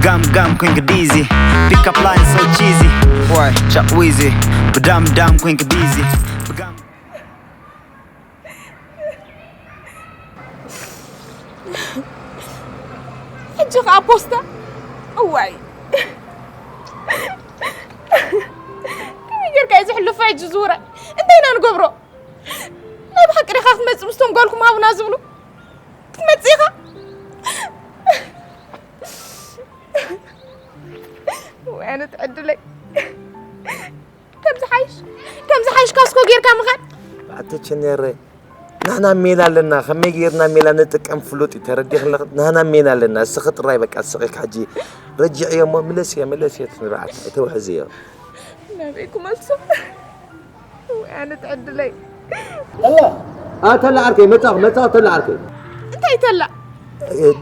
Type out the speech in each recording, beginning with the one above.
ጋም ጋም ኮይንክ ዲዚ ፒካፕ ላይን ሶ ቺዚ ዋይ ቻቅ ዊዚ ብዳም ዳም ኮይንክ ቢዚ ብጋም ሕጂ ከዓ ፖስታ እዋይ ከመይ ጌርካ እዩ ዝሕልፎ ሕጂ ዝውረ እንታይ ኢና ንገብሮ ናይ ብሓቂ ዲኻ ክትመፅእ ምስቶም ጓልኩም ሃቡና ዝብሉ ክትመፅእ ኢኻ ወይ ኣነ ትዕድለይ ከምዚ ሓይሽ ከምዚ ሓይሽ ካስኮ ጌርካ ምኻድ ኣተ ቸኔረ ንሕና ሜላ ኣለና ከመይ ጌርና ሜላ ንጥቀም ፍሉጥ እዩ ተረዲኽለኽ ንሕና ሜላ ኣለና እስኺ ጥራይ በቃ ስቒ ሕጂ ረጅዕዮ እሞ ምለስዮ ምለስዮ ትንብዓት እተውሕዝዮ ናበይ ክመልሶ ኣነ ትዕድለይ ተላ ተላ ዓርከይ መጻኹ መጻኹ ተላ ዓርከይ እንታይ ተላ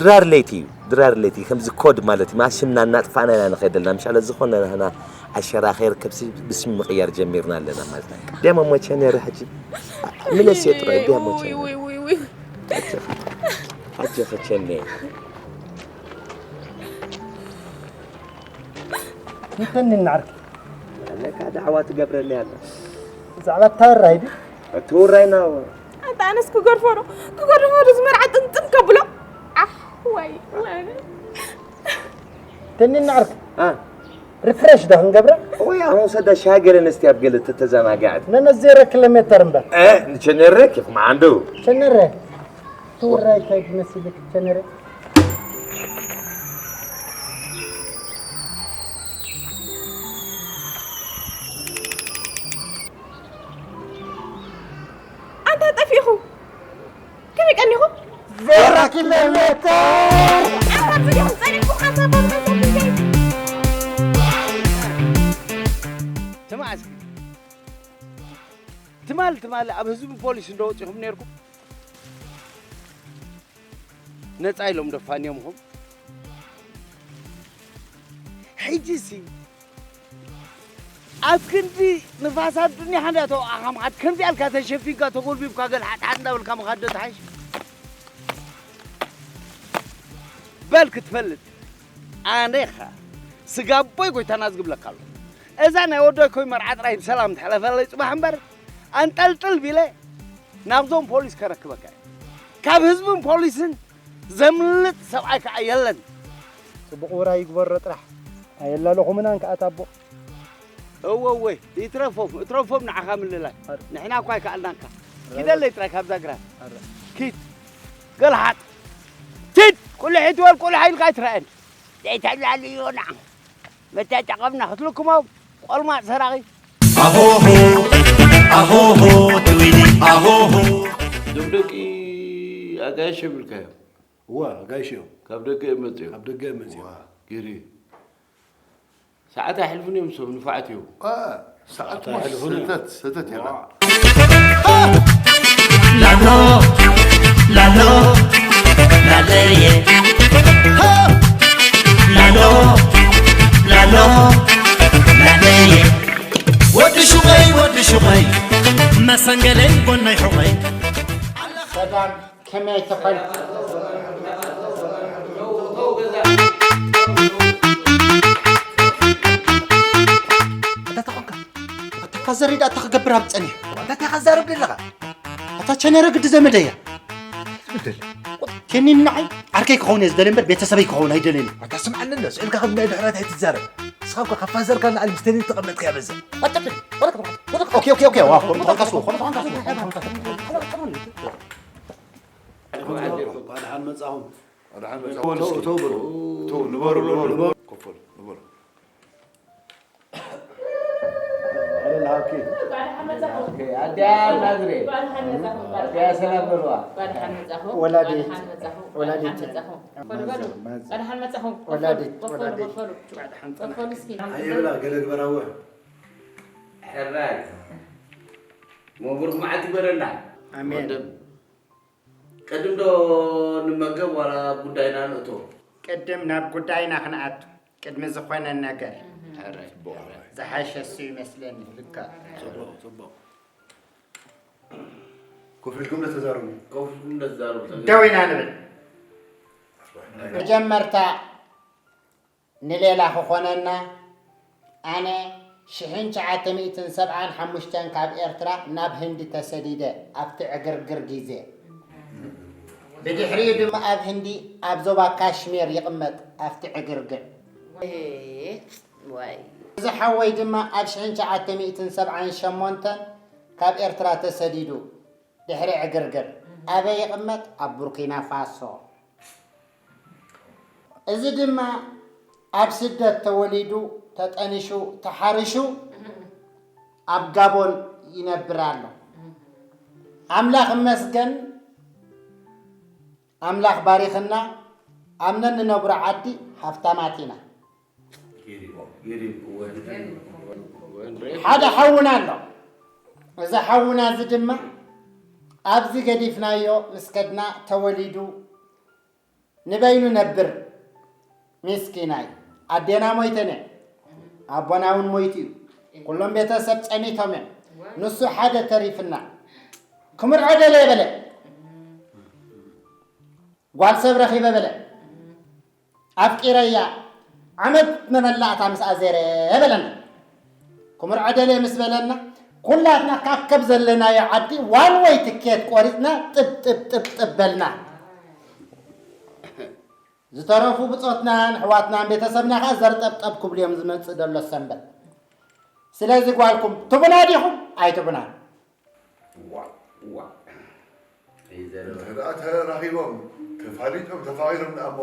ድራር ለይቲ እዩ ድራር ለይቲ ከምዚ ኮድ ማለት እዩ ሽምና እናጥፋእና ኢና ንኸደልና ምሻለ ዝኾነ ናህና ኣሸራ ከይርከብ ብስሚ ምቕያር ጀሚርና ኣለና ማለት እዩ ደሞ ሞቸ ነረ ሕጂ ምለስ የጥረ ደሞ ሞቸ ኣጀኸቸኒ እንተኒ እናዓርኪ ለካ ዳዕዋ ትገብረለይ ኣላ። ብዛዕባ እታ ወራይ ድዩ? እቲ ውራይና ኣንታ ኣነስ ክገድፎ ዶ ክገድፎ ዶ ዝመርዓ ጥምጥም ከብሎ ኣሕ ዋይ ተኒና ዓርክ ሪፍሬሽ ዶ ክንገብራ? ወይ ኣሁን ሰዳ ሻገረ ነስቲ ኣብ ገለ ተተዘናጋዕት ነነዜረ ኪሎ ሜተር እምበር ንቸነረ ኬፍ መዓንዱ ቸነረ እቲ ውራይ እንታይ ዝመስል እዩ ክትሰነረ ኣንታ ጠፊእኹ ከመይ ቀኒኹ ዘራ ኪሎ ሜተር ኣንታ ብዚኹም ጸኒሕኩም ኣንታ ኮምነሰ ትማል ትማል ኣብ ህዝቢ ፖሊስ እንደወፂኹም ነርኩም ነፃ ኢሎም ደፋንዮም ኹም ሕጂ ሲ ኣብ ክንዲ ንፋስ ኣዱኒያ ሓንዳ ተወዓኻ ምኻድ ከምዚ ኣልካ ተሸፊንካ ተጎልቢብካ ገል ሓድሓድ እንዳበልካ ምኻድ ዶ ተሓይሽ በል ክትፈልጥ ኣነ ኢኻ ስጋቦይ ጎይታና ዝግብለካ ኣሎ እዛ ናይ ወደይ ኮይ መርዓ ጥራይ ብሰላም ትሕለፈለይ ፅባሕ እምበር ኣንጠልጥል ቢለ ናብዞም ፖሊስ ከረክበካ እዩ ካብ ህዝብን ፖሊስን ዘምልጥ ሰብኣይ ከዓ የለን ፅቡቕ ውራይ ይግበሮ ጥራሕ ኣየላለኹምናን ከዓ ታቦ እወ እወ ይትረፎም እትረፎም ንዓኻ ምልላይ ንሕና እኳ ኣይከኣልናንካ ኪደለይ ጥራይ ካብዛ ግራት ኪድ ገልሓጥ ኪድ ቁልሕ ይትበል ቁልሕ ኢልካ ኣይትረአን ዘይተላልዮ ንዓ መተጠቐምና ክትልክሞም ቆልማፅ ሰራቒ ኣሆሆ ኣሆሆ ትዊዲ ኣሆሆ ዶብደቂ ኣጋይሽ የብልካዮም እዋ ኣጋይሽ እዮም ካብ ደገ እዮም መፅኦም ካብ ደገ እዮም መፅኦም ጌሪ ሰዓት ኣይሕልፉን እዮም ሰብ ንፉዓት እዮም ሰዓት ኣይሕልፉን እዮም ሰተት ሰተት የላ ላሎ ላሎ ላለየ ላሎ ላሎ ላለየ ወዲ ሹቐይ ወዲ ሹቐይ መሰንገለይ ጎነይ ሑቐይ ሰላም ከመይ ትኾን? ኣታ ተኾንካ ኣታ ፋዘር ዳ ኣታ ክገብር ኣብ ጸኒሕ ኣታ እንታይ ከዛረብ ደለኻ ኣታ ቸነረ ግዲ ዘመደያ ትብደል ኬኒን ንዓይ ዓርከይ ክኸውን እየ ዝደልየ እምበር ቤተሰበይ ክኸውን ኣይደልየን ኣታ ስምዓኒ እንዶ ስእልካ ከም ናይ ድሕረት ኣይትዛረብ ንስኻ እኮ ካብ ፋዘርካ ንዓሊ ምስ ተሌ ተቐመጥካ እያ በዛ ኦኬ ኦኬ ኦኬ ዋ ኮም ተኾንካስ ኮም ተኾንካስ ኣድሓን መጻኹም ኣድሓን መጻኹም ተው በሉ ተው ንበሩ ንበሩ ንበሩ ኮፈሉ ንበሩ ወላዲት ወላዲት ገለ ግበራወ ሕራይ መብሩክ መዓልቲ ይግበረልና ኣሜን ቅድም ዶ ንመገብ ዋላ ጉዳይና ንእቶ? ቅድም ናብ ጉዳይና ክንኣቱ ቅድሚ ዝኾነ ነገር ዝሓሸ እሱ ይመስለኒ። ልክዕ። ኮፍ ኢልኩም ዶ ተዛረቡ? ኮፍ ኢልኩም ዶ ተዛረቡ? ደው ኢና ንብል። መጀመርታ ንሌላ ክኾነና፣ ኣነ ሽሕን ትሽዓተ ሚእትን ሰብዓን ሓሙሽተን ካብ ኤርትራ ናብ ህንዲ ተሰዲደ ኣብቲ ዕግርግር ግዜ። ብድሕሪኡ ድማ ኣብ ህንዲ ኣብ ዞባ ካሽሚር ይቕመጥ ኣብቲ ዕግርግር። ወይ፣ ወይ። እዚ ሓወይ ድማ ኣብ ሽሕን ትሽዓተ ሚእትን ሰብዓን ሸሞንተን ካብ ኤርትራ ተሰዲዱ ድሕሪ ዕግርግር ኣበይ ይቕመጥ? ኣብ ቡርኪና ፋሶ። እዚ ድማ ኣብ ስደት ተወሊዱ፣ ተጠኒሹ፣ ተሓሪሹ ኣብ ጋቦን ይነብር ኣሎ። ኣምላኽ ይመስገን፣ ኣምላኽ ባሪኽና፣ ኣብ ነንነብሮ ዓዲ ሃፍታማት ኢና። ሓደ ሓውና ኣሎ። እዚ ሓውና እዚ ድማ ኣብዚ ገዲፍናዮ ምስ ከድና ተወሊዱ ንበይኑ ነብር። ሚስኪናይ፣ ኣዴና ሞይተን እየን፣ ኣቦና እውን ሞይቱ እዩ። ኩሎም ቤተሰብ ጸኒቶም እዮም። ንሱ ሓደ ተሪፍና። ክምርዖ ደለየ በለ። ጓል ሰብ ረኺበ በለ። ኣፍቂረያ፣ ዓመት መመላእታ ምስኣ ዜረ በለና። ክምርዖ ደልየ ምስ በለና፣ ኩላትና ካብ ከብ ዘለናዮ ዓዲ ዋን ወይ ትኬት ቆሪጽና ጥብ ጥብ ጥብ ጥብ በልና። ዝተረፉ ብጾትናን ኣሕዋትናን ቤተሰብና ከኣ ዘርጠብጠብ ክብሉ እዮም ዝመጽእ ዘሎ ሰንበት። ስለዚ ጓልኩም ትቡና ዲኹም? ኣይትቡናን። ዋ፣ ዋ። ይዘረባ። እንተ ደኣ ተራኺቦም፣ ተፋሊጦም፣ ተፋቒሮም ደኣ እሞ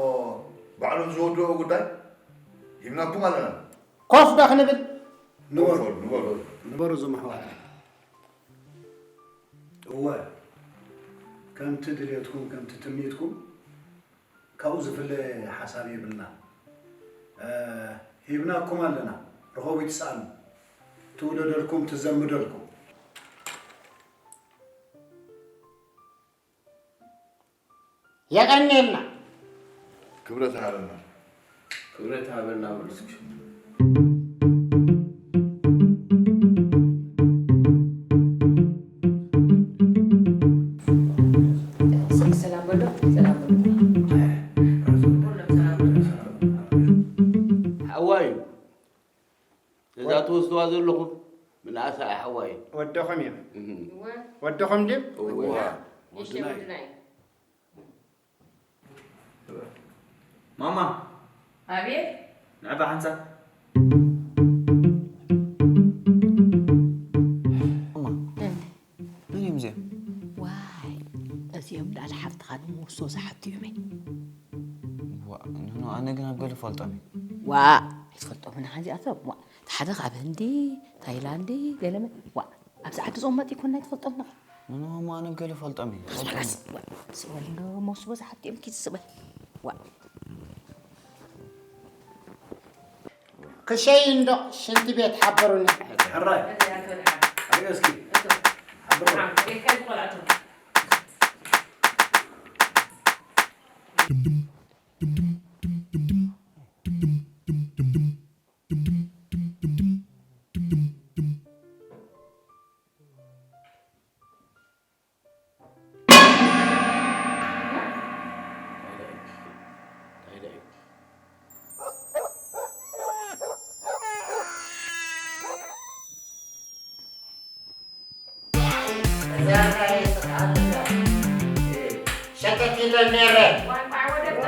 ባዕሎም ዝወድኦ ጉዳይ ሂብናኩም ኣለና። ኮፍ ዶ ክንብል? ንበሩ፣ ንበሩ፣ ንበሩ። ንበሩ እዞም ኣሕዋት። እወ፣ ከምቲ ድልየትኩም፣ ከምቲ ትምኒትኩም፣ ካብኡ ዝፍለ ሓሳብ የብልና። እ፣ ሂብናኩም ኣለና። ርኸቡ ይትስኣኑ። ትውለደልኩም፣ ትዘምደልኩም። የቐንየልና። ክብረት ሃበና። ክብረት ሃበና በሉ እስኪ። ሰላም በሉ፣ ሰላም በሉ። ሓዋዩ፣ እዛ ትወስድዋ ዘለኹም ምንኣሳ ሓዋዩ። ወደኹም እዩ። እህ። ወደኹም ድዩ? እዋ። እሺ፣ ወድና እዩ። ወድና እዩ። ማማ። ኣቤት። ንዕባ ሓንሳብ። ማማ፣ መን እዮም እዚኦም? ዋይ፣ እዚኦም ልኣል ሓፍትኻ ንመውስቦ ዝሓቱ እዮም። ዋ፣ ኖ፣ ኖ፣ ኣነ ግን ኣብ ገለ ፈልጦም እዩ። ዋ፣ ኣይትፈልጦምን ኢኻ እዚኣቶም። ዋ፣ እቲ ሓደ ካብ ህንዲ፣ ታይላንዲ፣ ገለመ-፣ ዋ፣ ኣብዚ ዓዲ ዝቕመጥ ይኮን ኣይትፈልጦም ኢኻ። ኖ፣ ኖ፣ እሞ ኣነ ኣብ ገለ ፈልጦም እዩ። ፈልጦም እዩ። ስቕ በል እንዶ፣ መውስቦ ዝሓቱ እዮም፣ ኪድ ስቕ በል። ዋ። ክሸይን ዶ ሽንቲ ቤት ሓብሩኒ። ሕራይ። ኣዮ እስኪ። ሓብሩ። ሸተት ኢለ ነይረ። ዋንታ ወደታ፣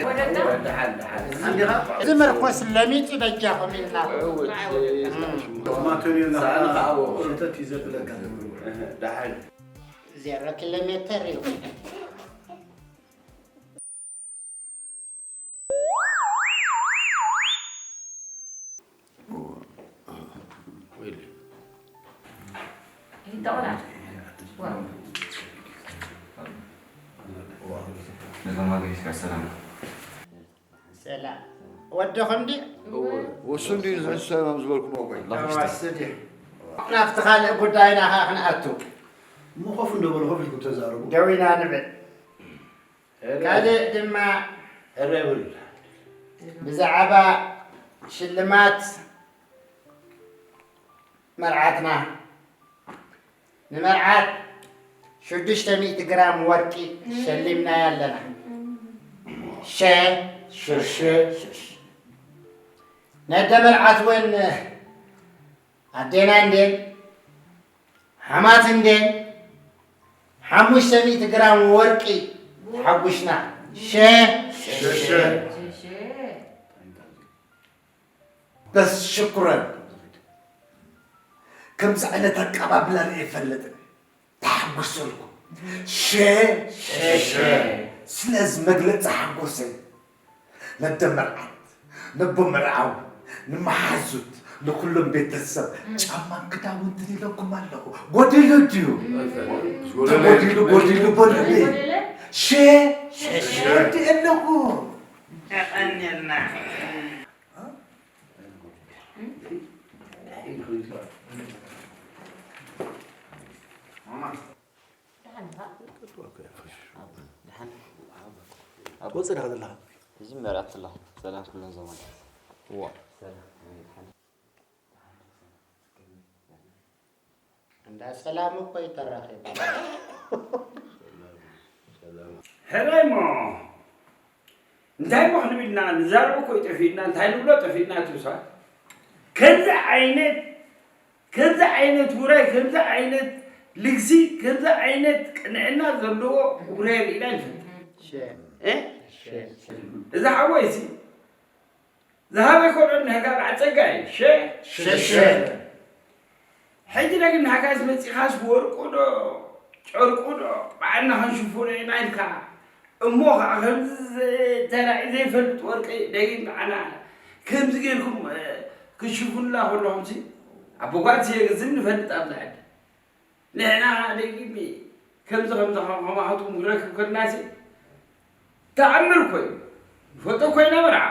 ወደታ። ደሓን፣ ደሓን። እንዲኻ? እዚ መርኮስ ለሚጹ በጃኹም ኢልና። እውት። ማቶኒ ሳእኒ ከኣ ወ-፣ ሸተት እዩ ዘብለካ። ደሓን። ዜሮ ኪሎ ሜትር እዩ። ሰላም። ወዲ ክንዲ? እወ። ወሱ እንድዩ ዝሕሰብ ሰላም ዝበልኩሞ እኮ። ናብቲ ካልእ ጉዳይና ኸዓ ክንኣቱ። እሞ ኮፍ እንዶ በሉ፣ ኮፍ ኢልኩም ተዛረቡ። ደው ኢና ንብል። ካልእ ድማ ብዛዕባ ሽልማት መርዓትና፣ ንመርዓት ሽዱሽተ ሚእቲ ግራም ወርቂ ሸሊምናያ ኣለና። ሸ፣ ሽሽ፣ ሽሽ። ነደ መርዓት እውን ኣዴና እንዴን ሓማት እንዴን ሓሙሽተ ሚእቲ ግራም ወርቂ ተሓጒስና። ሸ ሸሸ። በስ ሽኩረን። ከምዚ ዓይነት ኣቀባብላ ርእየ ይፈልጥን። ተሓጒሰልኩም። ሸ ሸሸ። ስለዚ መግለጺ ሓጎሰይ ነደ መርዓት፣ ነቦ መርዓዊ፣ ንመሓዙት፣ ንኩሎም ቤተሰብ ጫማን ክዳውንትን ኢለኩም ኣለኹ። ጎዲሉ ድዩ? ተጎዲሉ፣ ጎዲሉ በሉኒ። ሸ ሸሸ። ወዲ ኣለኹ። የቐንየልና። ደሓን ኢኻ? ደሓን። ኣብ ወፅእ ዲኻ ዘለኻ? ሕጂ መርዓት ኣለኹ። ሰላም ኩሎም ዘማት። እዋ። ሰላም። እንዳ ሰላም እኮ ይተራኸብ። ሕራይ እሞ እንታይ እሞ ክንብል ኢና? ንዛረብ እኮ እዩ ጠፊእና። እንታይ ንብሎ ጠፊእና? ትብሳ ከምዚ ዓይነት ከምዚ ዓይነት ውራይ፣ ከምዚ ዓይነት ልግሲ፣ ከምዚ ዓይነት ቅንዕና ዘለዎ ውራይ ርኢና ይፈልጥ። ሸ- እ? ሸ- እዚ ሓወይ እዚ ዝሃበይ ኮዶ ንሕጋ በዓል ጸጋ እዩ። ሸ- ሸሸ። ሕጂ ደግም ንሕጋስ መጺኻስ ወርቁ ዶ ጨርቁ ዶ በዓልና ክንሽፍኖ ኢና ኢልካ እሞ ኸዓ ከምዚ ዘ- ተራእዩ ዘይፈልጥ ወርቂ ደጊም ንዓና ከምዚ ጌርኩም እ፣ ክሽፍኑላ ከለኹምሲ ኣቦ ጓል ስየ ግዝም ንፈልጥ ኣብዛ ዓዲ። ንሕና ደጊም ከምዚ ከምዚ ከማኻትኩም ክረክብ ከለናሲ ተኣምር እኮ እዩ። ንፈልጦ እኮ ኢና መርዓ።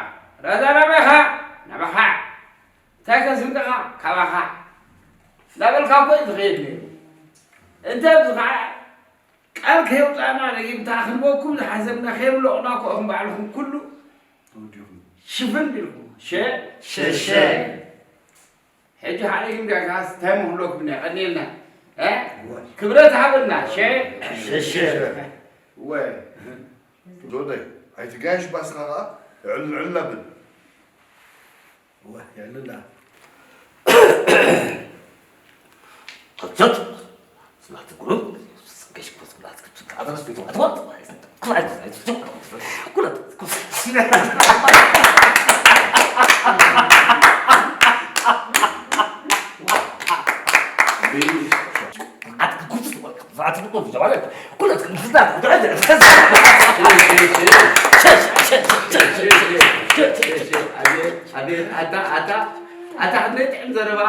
ራዛ ናባኻ፣ ናባኻ። እንታይ ከስንቀኻ? ካባኻ። እንዳበልካ እኮ እዩ ዝኸየድ ነይሩ። እንተ ኣብዚ ኸዓ ቃል ከየውፃእና ደጊምታ ክንበኩም ዝሓሰብና ከየምለቑና እኮ ኢኹም ባዕልኹም ኩሉ ሽፍን ቢልኩም። ሸ- ሸሸ። ሕጂ ሓደ ግን ጋጋስ እንታይ ምክለኩም ኢና ቀኒልና እ? ክብረት ሃበና። ሸ- ሸሸ። ወ- ዶደይ ኣይትጋየሽ ባስኻ ኸዓ ዕልዕል ኣብል። ወ- የዕልላ። ኣታ ኣታ ኣታ ክንደይ ጥዕም ዘረባ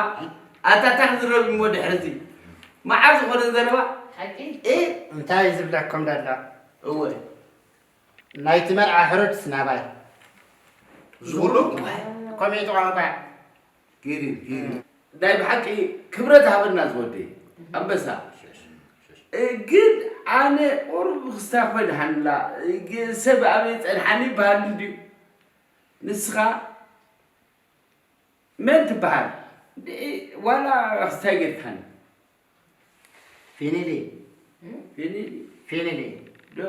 ኣታ ኣታ ክዝረብ እሞ ድሕርዚ መዓር ዝኾነ ዘረባ ሓቂ እ እንታይ ዝብለኩም ደሎ እወ ናይቲ መርዓ ሕሩድስ ናባይ ዝብሉ ኮሜንት ቋንቋ ጌሪ ጌሪ ናይ ብሓቂ ክብረት ሃበና ዝወደይ ኣንበሳ እ፣ ግን ኣነ ቁሩብ ክስታ ኮይነ ሃንላ እ፣ ግ- ሰብ ኣበይ ጸንሓኒ ይበሃል እንድዩ ንስኻ መን ትበሃል? ዋላ ክስታይ ጌርካኒ? ፌኔሌ። ፌኔሌ? ፌኔሌ። ዶ?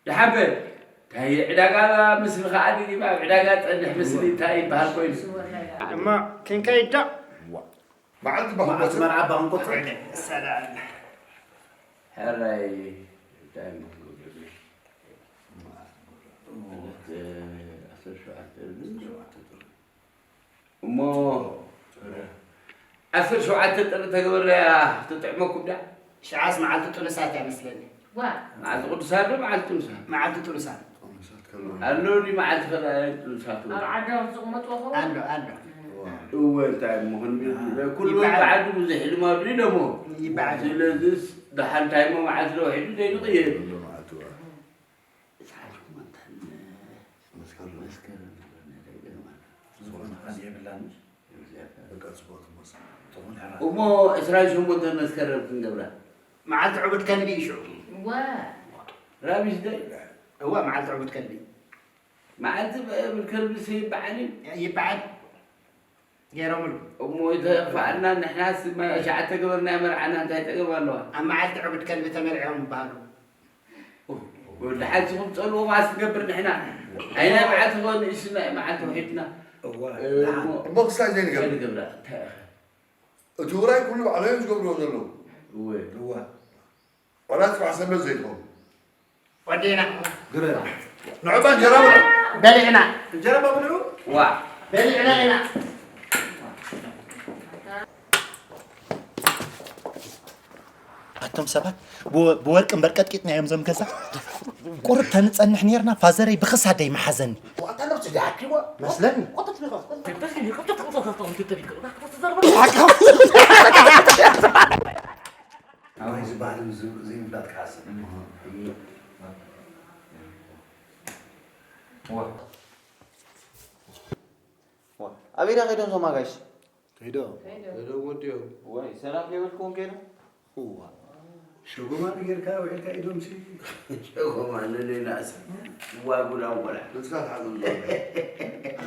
ደሓን በል። እንታይ ዕዳጋ ምስልኻ ኣድጊ ኣብ ዕዳጋ ጸንሕ ምስሊ እንታይ ይበሃል ኮይኑ? እሞ ክንከይድ ዶ? መዓልቲ መዓልቲ ባኹም መርዓ ባኹም ቆጽር። ሰላም። ሕራይ እንታይ እሞ ክገብር? ዕለት ዓሰርተ ሸውዓተ ድዩ? እሞ ዓሰርተ ሸውዓተ ጥሪ ተገበርናያ ትጥዕመኩም ድያ? ሽዓስ መዓልቲ ጥኑሳት እያ መስለኒ። ዋ። መዓልቲ ቅዱሳት ዶ መዓልቲ ጥኑሳት? መዓልቲ ጥኑሳት። ኣሎ ድዩ መዓልቲ ፈጣሪ ጥኑሳት እውን? ኣብ ዓዶም ዝቕመጡ ኣለዉ? ኣሎ፣ ኣሎ። እወ፣ እንታይ እሞ ክንብል? ኩሉ ይበዓል። በዓዱ ብዙሕ ልማዱ እዩ ደሞ። ይበዓል። ስለዚስ ደሓን እንታይ እሞ መዓልቲ ዶ ውሒዱ ዘይንቕይር? ዘሎ መዓልቲ እዋ። እዛ ሓንቲ እኮ ማለት መስከረም። መስከረም ዝኾነ መዓልቲ የብላን። በቃ ጽቡቕ ትመስል። ትኹን ሕራ። እሞ ዕስራን ሸሞንተን መስከረም ክንገብራ። መዓልቲ ዕቡድ ከልቢ እዩ ሽዑ። ዋ። ራቢሽ ደይ? እዋ፣ መዓልቲ ዕቡድ ከልቢ። መዓልቲ ዕቡድ ከልቢ ሲ ይበዓል እዩ? ይበዓል። ገይሮምሉ። እሞ ይተፋእና፣ ንሕናስ መ-፣ ሸዓተ ገበርና መርዓና እንታይ ጸገም ኣለዋ? ኣብ መዓልቲ ዕቡድ ከልቢ ተመርዕዮም ይበሃሉ። ኡፍ፣ ወዲ ሓጅኹም ጸልዎ ማስ ትገብር ንሕና። ኣይና መዓልቲ ኾን ንእሽና መዓልቲ ውሒድና። እዋ፣ እ፣ ደሓን። እሞ እሞ ክሳይ ዘይንገብር። ዘይንገብራ። እንታይ ኢኻ? እቲ ውራይ ኩሉ ባዕሎም እዮም ዝገብርዎ ዘለዉ። እወ። እዋ። ዋላ ጽባሕ ሰንበት ዘይትኸውን። ወዲእና። ግረ። ንዑ እባ እንጀራ ብልዑ። በሊዕና። እንጀራ እባ ብልዑ። ዋ። በሊዕና ኢና። ኣቶም ሰባት ብወ-፣ ብወርቂ እምበር ቀጥቂጥናዮም ዞም ገዛ። ቁሩብ ተንጸንሕ ኔርና ፋዘረይ ብኽሳደይ መሓዘኒ። ዋታ ነብሲ ዲኣኪቦ መስለኒ። ኣባይ ዝበሃል ምስ ዘይምፍላጥ ክሓስብ። ዋ። ዋ። ኣበይ ዳ ከይዶም ዞም ኣጋይሽ? ከይዶም። ከይዶም። ከይዶም ወዲኦም። ወይ ሰላም ከይበልኩም ከይዶም? እዋ። ሸጎማ ጌርካ ውዒልካ ኢዶም ሲ። ሸጎማ ንሌላ ሲ። ዋ ጉዳ ወላ። ንስኻ ትሓዞም ዘሎ።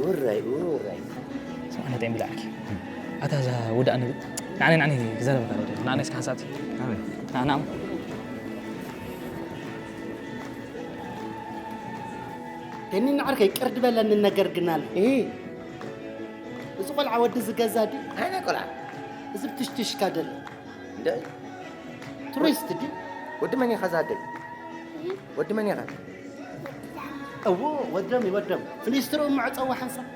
ውራይ ውራይ። ስማዕ ነጠይ ብላዕኪ ኣታ እዛ ውዳእ ንብል ንዓነ ንዓነ ክዘረበካ ደደ ንዓነ እስካ ሓሳብቲ ኣበይ ንዓና ደኒ ንዓርከይ ቅርድ በለኒ ነገር ግን ኣሎ። እህ እዚ ቆልዓ ወዲ ዝገዛ ድዩ? ኣነ ቆልዓ እዚ ብትሽትሽካ ደሎ እንደ ቱሪስት ድዩ? ወዲ መን ኢኻ ዛደይ? ወዲ መን ኢኻ? እዎ ወዶም እዩ ወዶም። ፍሊስትሮ እሞ ዕፀዋ ሓንሳብ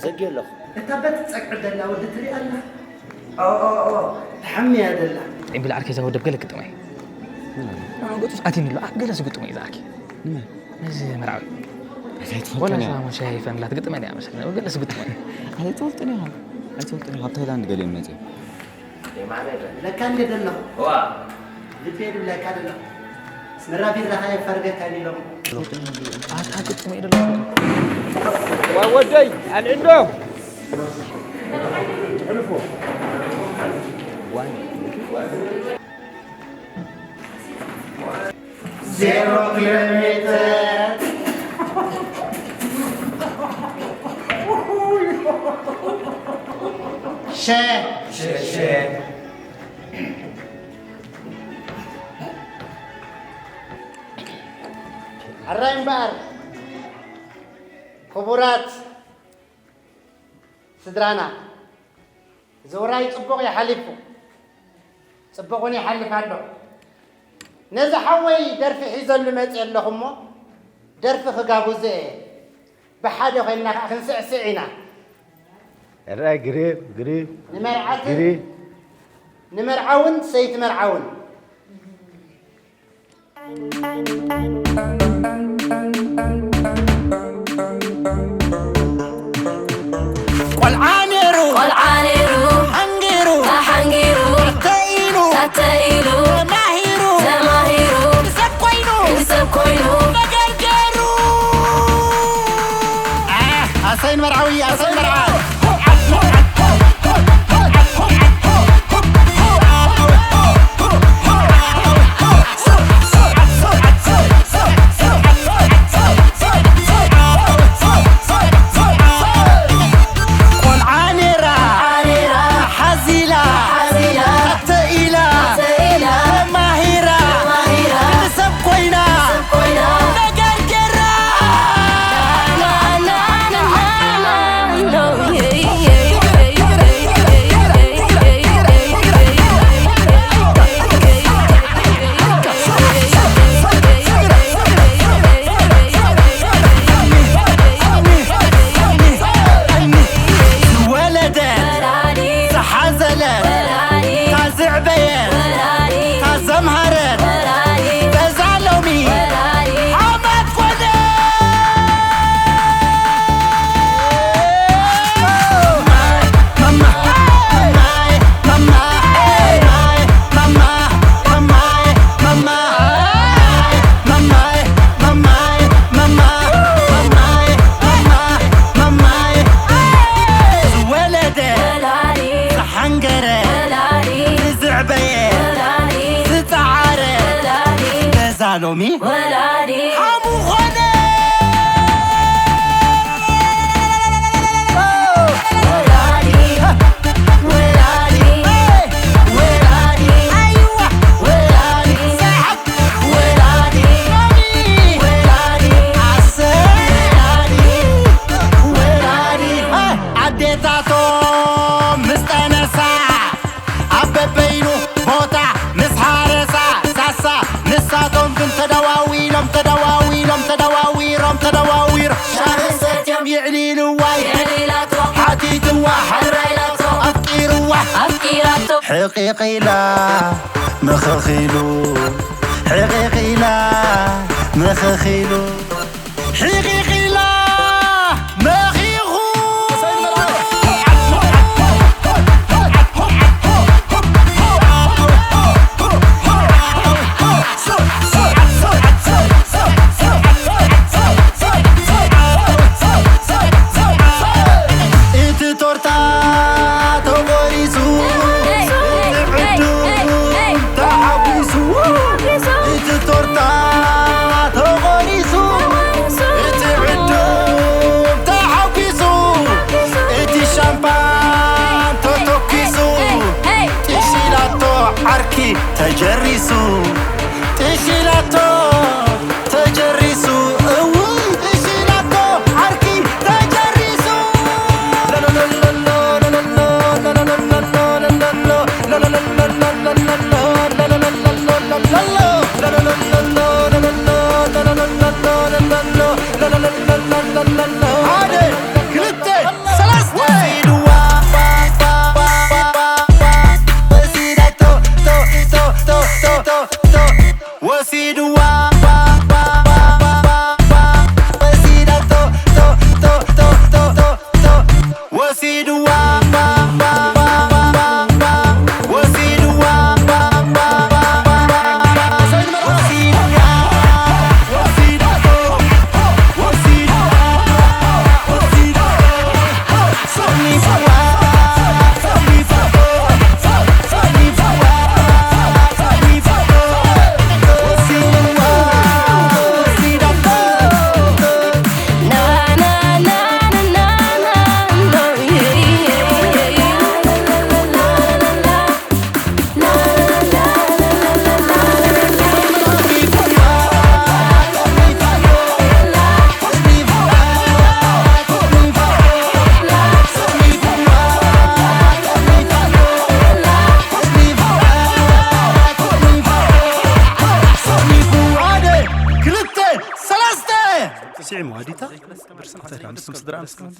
ዘጊ ኣለኹ። እታ በት ትፀግዕ ደላ ወዲ ትሪኣ ኣላ። ኦኦኦ ተሓምያ ደላ። ዒምብል ዓርከይ እዛ ወደብ ገለ ግጥመይ ገፁስ ኣትዩኒ ኣሎ ኣብ ገለ ዝግጥመይ እዛ ዓርከይ ነዚ መርዓዊ ወላ ኣይትፈልጥን እያ ሰላም ሻሂ ፈንላት ግጥመን እያ መሰለኒ ገለ ዝግጥመይ ኣይትፈልጥን ኢኻ ኣይትፈልጥን ኢኻ ኣብ ታይላንድ ገሊኦም መፅኦም ለካ እንደ ደሎ ልቤ ድብለካ ደሎ መራቢራኻ የፋርገካ ኢሎም ኣታ ግጥመይ ደሎ ወደይ ኣልዕሎ ዜሮ ኪሎ ሜትር ሸ ኣራይ እምበኣር ክቡራት ስድራና፣ እዚ ውራይ ጽቡቕ እዩ ሓሊፉ፣ ጽቡቕ እውን ይሓልፍ ኣሎ። ነዚ ሓወይ ደርፊ ሒዘሉ መጽእ ኣለኹ እሞ፣ ደርፊ ክጋብዞ እየ። ብሓደ ኮይንና ከዓ ክንስዕስዕ ኢና። ሕራይ ግሪም ግሪም ንመርዓትን ግሪም ንመርዓውን ሰይቲ መርዓውን ቆልዓ ነይሩ ቆልዓ ነይሩ ሓንጊሩ ተሓንጊሩ ተኢሉ ተተኢሉ ተማሂሩ ተማሂሩ ሰብ ኮይኑ ሰብ ኮይኑ ነገር ገይሩ ኣሰይ ንመርዓዊ ኣሰይ ንመርዓ ቆልዓ ነይራ ሓዚላ ተኢላ ተማሂራ ሰብ ኮይና ነገር ገራ ዝወለደ ዝሓዘለ ታዝዕበየ ታዘምሃረ በዛ ሎሚ ዓመት ኮነ ዝወለደ ዝሓንገረ ዝዕበየ ዝፀዓረ በዛ ሎሚ ሓሙ ኾነ ኣዴታቶም ምስ ጠነሳ ኣብ በበይኑ ቦታ ምስ ሃረሳ ሳሳ ንሳቶም ግን ተደዋዊሎም ተደዋዊሎም ተደዋዊሮም ተደዋዊሮም ሻሂ ሰትዮም ይዕሊልዋ ይዕሊላቶ ሓቲትዋ ሓራ ኢላቶ ኣፍቂርዋ ኣፍቂራቶ ሕቂቕ ኢላ ምኽኽ ኢሉ ሕቂቕ ኢላ ምኽኽ ኢሉ ሕቂቕ ኢላ መኺኹ እቲ ቶርታ ተቖሪሱ እቲ ዕዱም ተሓጒሱ እቲ ቶርታ ተቖሪሱ እቲ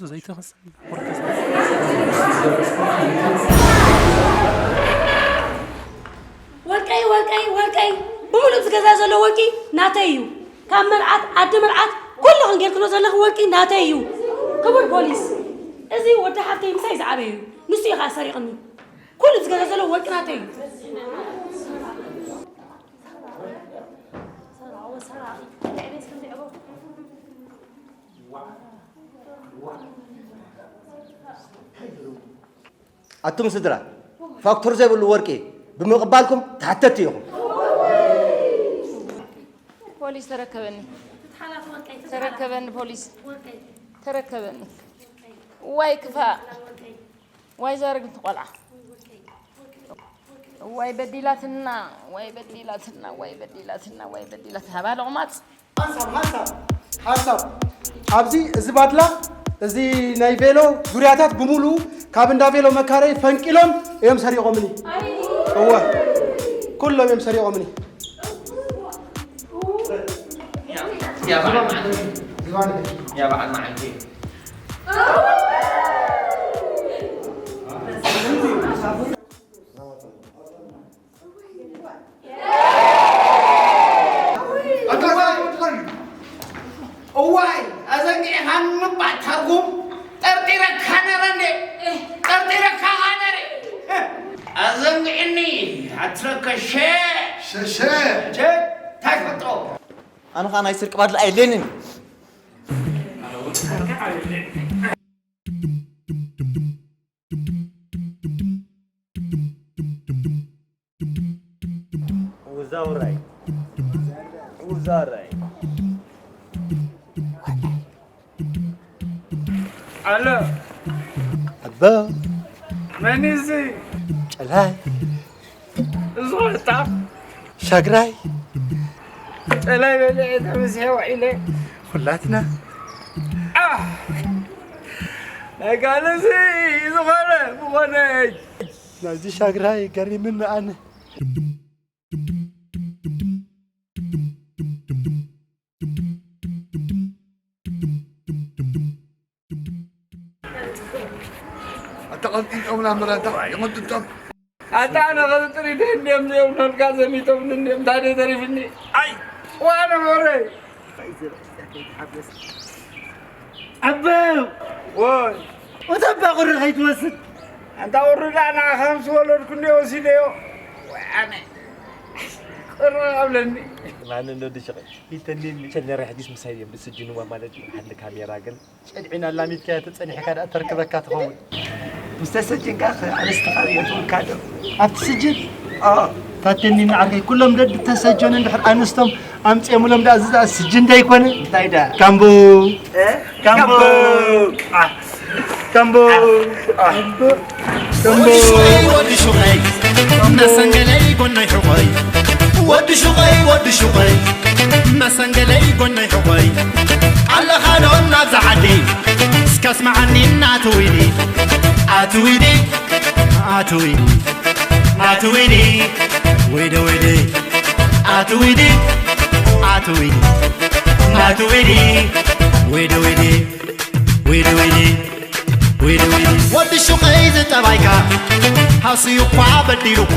ዘይተኸሰ ወርቀይ፣ ወርቀይ፣ ወርቀይ፣ ብምሉእ ዝገዛ ዘሎ ወርቂ ናተይ እዩ። ካብ መርዓት፣ ዓዲ መርዓት፣ ኩልኽን ጌርክኖ ዘለኽን ወርቂ ናተይ እዩ። ክቡር ፖሊስ፣ እዚ ወዲ ሓፍተይ ምሳይ ዝዓበየ እዩ። ንሱ እዩ ኸዓ ሰሪቕኒ። ኩሉ ዝገዛ ዘሎ ወርቂ ናተይ እዩ። ኣቱም ስድራ፣ ፋክቱር ዘይብሉ ወርቂ ብምቕባልኩም ተሓተትቲ ኢኹም። ፖሊስ ተረከበኒ፣ ተረከበኒ ፖሊስ፣ ተረከበኒ። ዋይ ክፋእ፣ ዋይ ዘረግንቲ ቆልዓ። ዋይ በዲላትና፣ ዋይ በዲላትና፣ ዋይ በዲላትና፣ ዋይ በዲላትና። ባለ ቁማፅ። ሓንሳብ ሓንሳብ ሓንሳብ ኣብዚ፣ እዚ ባድላ፣ እዚ ናይ ቬሎ ዙርያታት ብምሉኡ ካብ እንዳ ቬሎ መካረይ ፈንቂሎም እዮም ሰሪቖምኒ። እወ፣ ኩሎም እዮም ሰሪቖምኒ። ያ በዓል መዓልቲ፣ ያ በዓል መዓልቲ። እዋይ፣ ኣዘንጊዕኻኒ ምባእ ተርጉም። ጠርጢረካ ነረ እንዴ? ጠርጢረካ ነረ። ኣዘንጊዕኒ ኣትረከሸ። ሸሸ። ሸ፣ እንታይ ፈጥሮ? ኣነ ኸዓ ናይ ስርቂ ባድላ ኣየድልየንን። ውዛውራይ። ውዛውራይ። ኣሎ። ኣቦ። መን እዩ እዚ? ጨላይ። እዚ ኾታ። ሻግራይ። ጨላይ በሊዐ ተምስሐ ውዒለ። ኩላትና። ኣህ! ናይ ጋል እዚ ዝኾነ ምኾነ። ናይዚ ሻግራይ ገሪምኒ ኣነ። ኣታ ቀንጢጦምና ምራታ ይቐንጥጦም። ኣታ ኣነ ኸዚ ጥሪት እንድዮም ዘየብሎልካ ዘሚቶም እንድዮም ታዲያ ተሪፍኒ። ኣይ ዋነ ሞረይ። ኣበው ወይ። እታ እባ ቁሪ ከይትወስድ። ኣንታ ቁሪ ደኣ ንዓኻ ምስ ወለድኩ እንድየ ወሲደዮ። ወይ ኣነ። ቅር ኣብለኒ። ማን እንዶ ድሽቂ? ይተኒኒ። ቸነረ ሕዲስ ምሳይ እዮም ድስጅንዋ ማለት እዩ። ሓንቲ ካሜራ ግን ጨድዒን ኣላሚትካያ ተጸኒሕካ ደኣ ተርክበካ ትኸውን። ምስ ተሰጀንካ ከ ኣንስትኻ ርእየትውልካ ዶ? ኣብቲ ስጅን? ኣዎ። ታተኒ ንዓርከይ፣ ኩሎም ደድ ተሰጀኑ እንድሕር ኣንስቶም ኣምጺኦምሎም ደኣ፣ እዚ ደኣ ስጅን ዶ ኣይኮነ? እንታይ ደኣ? ካምቦ። እ? ካምቦ። ካምቦ። አ። ካምቦ። አ። ካምቦ። ወዲ ሹቐይ፣ ወዲ ሹቐይ፣ መሰንገለይ ጎነይ ሕቖይ። ወዲ ሹቐይ፣ ወዲ ሹቐይ፣ መሰንገለይ ጎነይ ሕቖይ። ኣለኻ ዶ ናብዛ ዓዲ? እስከ ስምዓኒ ናቱ ዊዲ፣ ኣቱ ዊዲ፣ ኣቱ ዊዲ፣ ናቱ ዊዲ፣ ወይደ ወይደ፣ ኣቱ ዊዲ፣ ኣቱ ዊዲ፣ ናቱ ዊዲ፣ ወይደ ወይደ፣ ወይደ ወይደ፣ ወይደ ወይደ። ወዲ ሹቐይ ዝጠባይካ ሃስዩ እኳ በዲሉ እኳ